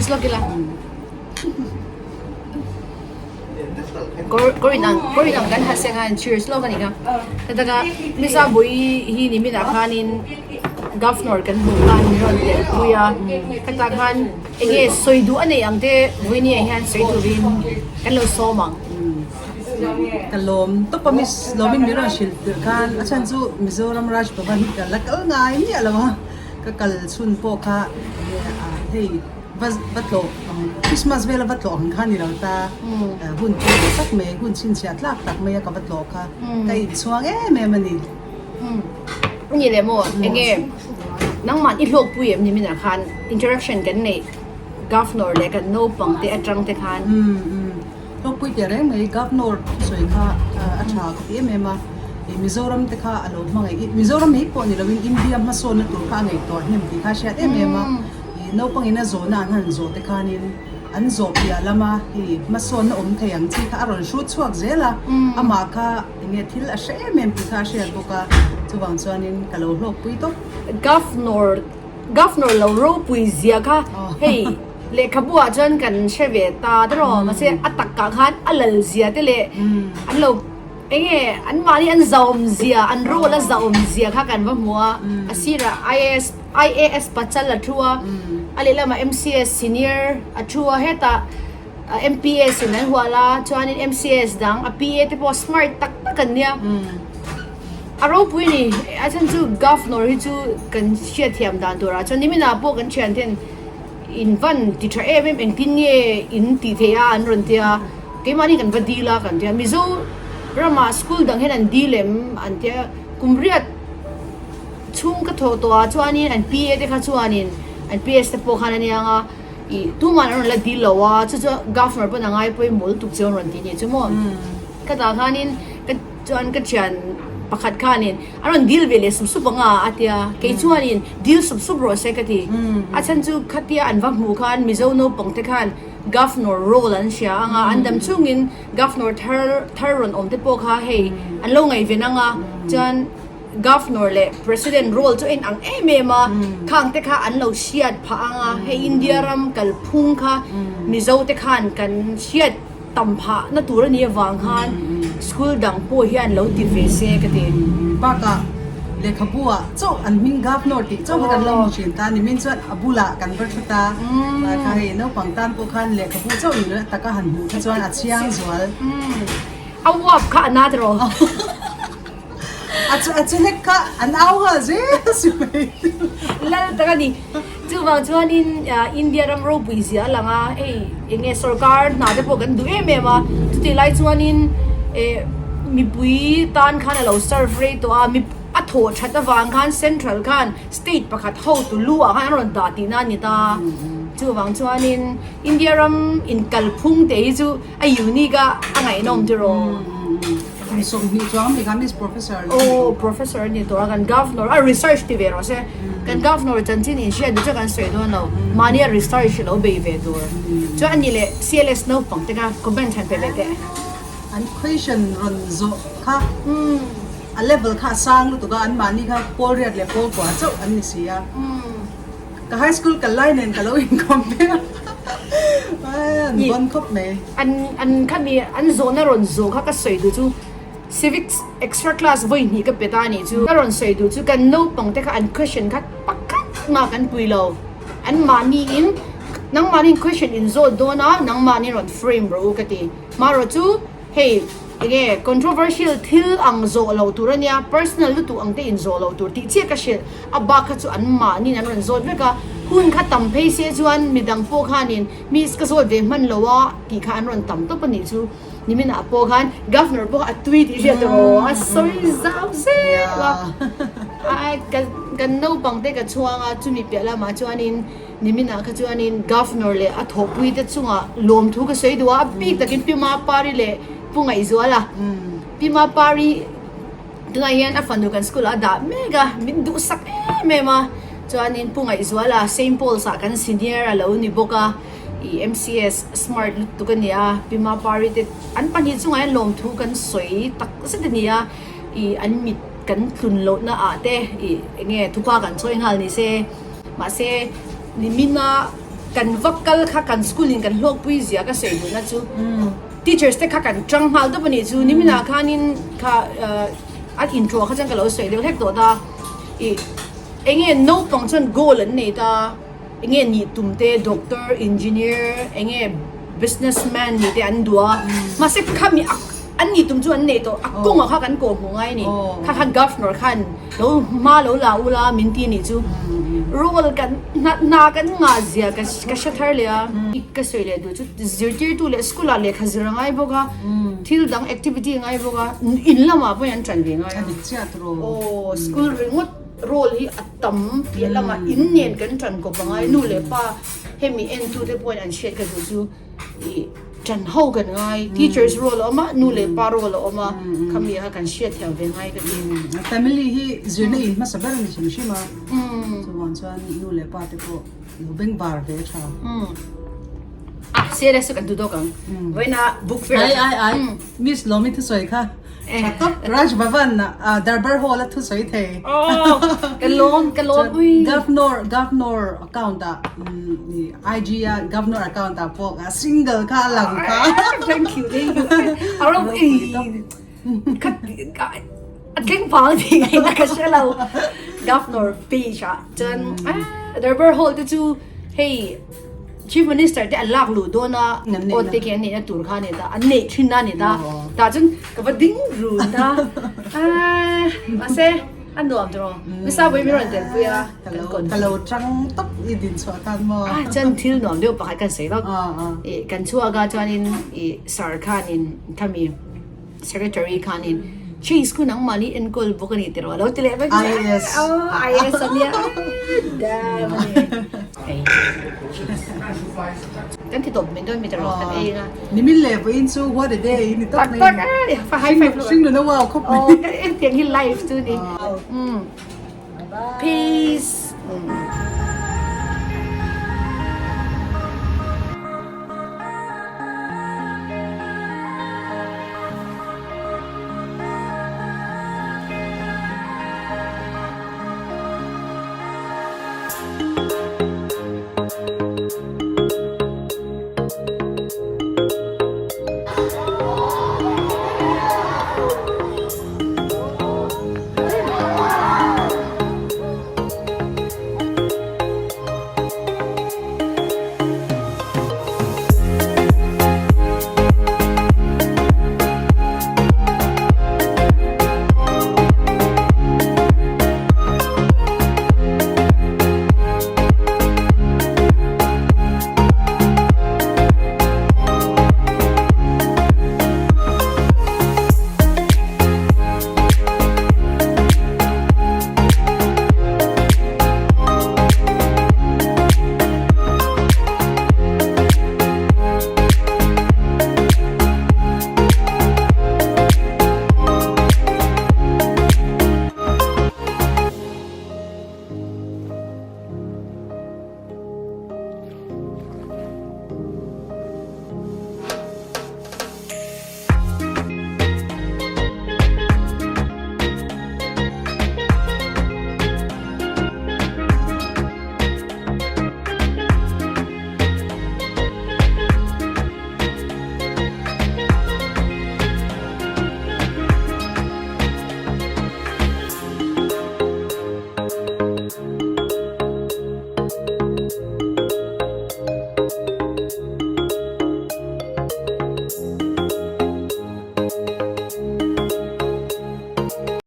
Cheers lawk ila. Kawr kawr inang kawr inang kan ha seng a in cheers lawk a ni kha. Heta ka Misa Bui hi ni minah khanin Governor kan hmuh khan min rawn telh pui a. Heta khan enge sawi duh a neih ang te Vawinia hian sawi turin kan lo sawm ang. Ka lawm tawp a Miss lawmin min rawn hrilh tirh khan a chhan chu Mizoram Raj Bhavan hi ka la kal ngai miah lo a. Ka kal chhun pawh kha hei va va tlawh ang Christmas vela va tlawh ang kha ni lo ta hun pawimawh tak mai hun chhinchhiah tlak tak mai a ka va tlawh kha ka inchhuang em em a ni. Ni leh maw enge nangmah i hlawkpui em ni minah khan interaction kan neih Governor leh kan naupang te atang te khan. Hlawkpui teh reng mai, Governor thusawi kha a tha ka ti em em a, ih Mizoram te kha a lo hmangaih, Mizoram mai pawh ni loin India hmasawnna tur kha a ngaihtuah hnem tih kha a hriat em em a, ih naupangin a zawhna an han zawh te khanin an zawh piah lama hei hmasawnna awm thei ang chi kha a rawn hrut chhuak zel a, amah kha eng nge thil a hre em em tih kha a hriat bawk a, chuvang chuanin ka lo hlawkpui tawp. Governor Governor lo ropui zia kha hei lehkhabu ah chuan kan hre ve ta tiraw mahse a takah khan a lal zia te leh an lo eng nge an mahni an zahawm zia an role a zahawm zia kha kan va hmu a a sirah IAS IAS pachal a thu a a lehlamah MCS senior a thu a hetah MPS in an hual a chuanin MCS dang a PA te pawh smart tak tak an nia. A ropui ni, a chhan chu Governor hi chu kan hriatthiam dan turah chuan niminah pawh kan thian ten in van ti tha em em engtin nge in tih theih a an rawn tia keimahni kan va dil a kan tia Mizo ramah school dang hian an dil em an tia kum riat chhung ka thawh tawh ah chuanin an PA te kha chuanin an PS te pawh khan a nia ang a ih tuman an rawn la dil lo a chu chu Governor pawn a ngai pawimawh lutuk chu an rawn ti ni chu maw ka tah khanin ka Chuan ka thian pakhat khanin a rawn dil ve leh sup sup ang a a tia, kei chuanin dil sup sup rawh se ka ti. A chhan chu khatia an va hmuh khan Mizo naupang te khan Governor role an hria ang a, an dam chungin Governor thar thar rawn awm te pawh kha hei an lo ngaihven ang a, chuan Governor leh President role chu a inang em em a, khang te kha an lo hriat phah ang a, hei India ram kalphung kha Mizo te khan kan hriat tam phah na tur a nih avang khan school dang pawh hian lo ti ve se ka ti. Bakah lehkhabu ah chauh an hming Governor tih chauh kha kan lo hmu thin ta ni min chuan a bulah kan va thu ta kha hei naupang tan pawh khan lehkhabu chauh ni lo taka han hmuh kha chuan a chiang zual. A uap kha a na tiraw? A chu a chu hlek kha an au nghal zel si mai. Lal tak a ni. Chuvang chuanin India ram ropui zia a lang a, hei eng nge sorkar hna te pawh kan duh em em a, chutih lai chuanin eh mipui tan khan a lo serve rei tawh a, mi a thawh that avang khan central khan state pakhat hotu lu ah khan an rawn dah tihna a ni ta. Chuvang chuanin India ram inkalphung te hi chu a unique a, a ngaihnawm tiraw. Kum 20 chuang mi kha Miss Professor lo ni. Aw Professor a ni tawh a kan Governor a research ti ve rawh se. Kan Governor chanchin in hriat duh chu kan sawi dawn lo. Mahni a research lo bei ve tur. Chuan a ni leh CLS naupang te kha comment han pe ve teh. An question rawn zawh kha a level kha a sang lutuk a an mahni kha pawl riat leh pawl kua chauh an ni si a. Ka high school kal lai nen ka lo in compare an bon khawp mai. An an khami an zawhna rawn zawh kha ka sawi duh chu civics extra class vawi hnih ka pe ta anih chu ka rawn sawi duh chu kan naupang te kha an question kha pakhat mah kan pui lo an mahni in nangmahni in question in zawt dawn a nangmahni rawn frame rawh u ka ti marawh chu Hei enge controversial thil ang zawh loh tur ania, personal lutuk ang te in zawh loh tur tih chiah ka hrilh. A bak kha chu an mahniin an rawn zawt vek a, hun kha tam phei se chuan midang pawh khanin miss ka zawt ve hman lo a tih kha an rawn tam tawp a nih chu. Niminah pawh khan Governor pawh kha a tui tih hriat tur aw a sawi zau zel a. Ai kan naupang te ka chhuang a, chumi piah lamah chuanin Niminah kha chuanin Governor leh a thawhpuite chungah lawmthu ka sawi duh a, a bik takin Pi Mapari leh Pu Ngaihzuala. Pi Mapari tunah hian a fanu kan school ah a dah mek a, min duhsak em em a. Chuanin Pu Ngaihzuala Saint Paul's ah kan senior a lo ni bawk a, ih MCS smart lutuk a ni a, Pi Mapari te an pahnih chungah hian lawmthu kan sawi tak zet a ni a, ih an mit kan tlun lohna ah te ih eng nge thupa kan chawi nghal ni se. Mahse, nimina kan va kal kha kan school in kan hlawkpui zia ka sawi duhna chu teachers te kha kan tang nghal deuh a nih chu niminah khanin kha an intro kha chuan ka lo sawi deuh hlek tawh ta ih eng nge naupang chuan goal an nei ta eng nge nih tum te doctor engineer eng nge business man nih te an duh a mahse khami a an nih tum chu an nei tawh a kawngah kha kan kawh hmuh ngai a ni kha kha governor khan lo hma lo la ula min ti a nih chu role kan hna hna kan ngah zia ka ka hre thar leh a ka sawi leh duh chu zirtirtu leh school ah lehkha zir a ngai bawk a thil dang activity a ngai bawk a in lamah pawhin an ṭan ve ngai a aw school ringawt role hi a tam piah lamah in nen kan ṭan kawp a ngai nu leh pa hemi entute pawhin an hriat ka duh chu ih ṭan ho kan ngai teachers role a awm a nu leh pa role a awm a khami kha kan hriat thiam ve ngai ka ti. Family hi zirna in hmasa ber a ni hrim hrim a chuvang chuan nu leh pa te pawh lo beng bar ve a ṭha. Ah serious chu kan duh dawk ang vawiina book fair Ai ai ai Miss Lomi thusawi kha tha tawp Raj Bhavan ah Darbar Hall a thusawi thei. Oh ka lawm ka lawm ui. Governor Governor account ah IG a Governor account ah pawh single kha a lang kha. Thank you thank you. A ro ei ka a thleng phang tih ngaihna ka hre lo. Governor page ah chuan Darbar Hall te chu hei Chief Minister te an lak luh dawn a, aw te khi an neihna tur kha a ni ta, an neih thin a ni ta, tah chuan ka va ding run a, aaa mahse a nuam tawh, nasa pawhin min rawn telpui a, kan kawn. Ka lo tang tawp i din chhuah khan maw? Ah chuan thil nuam deuh pakhat kan sawi vak, ih kan chhuak a chuanin ih sir khanin khami secretary khanin Chase khu nangmahni enkawl bawk a ni tiraw a lo ti leh vek a, IAS IAS a nia damn a ni. Kan ti tawp mai dawn mi tiraw kan ei anga. Nimin leh vawiin chu what a day ni tawp mai. Tak tak a high five. Hring nuna wow khawp mai. Aw kan en tiang hi live chu ni. Peace.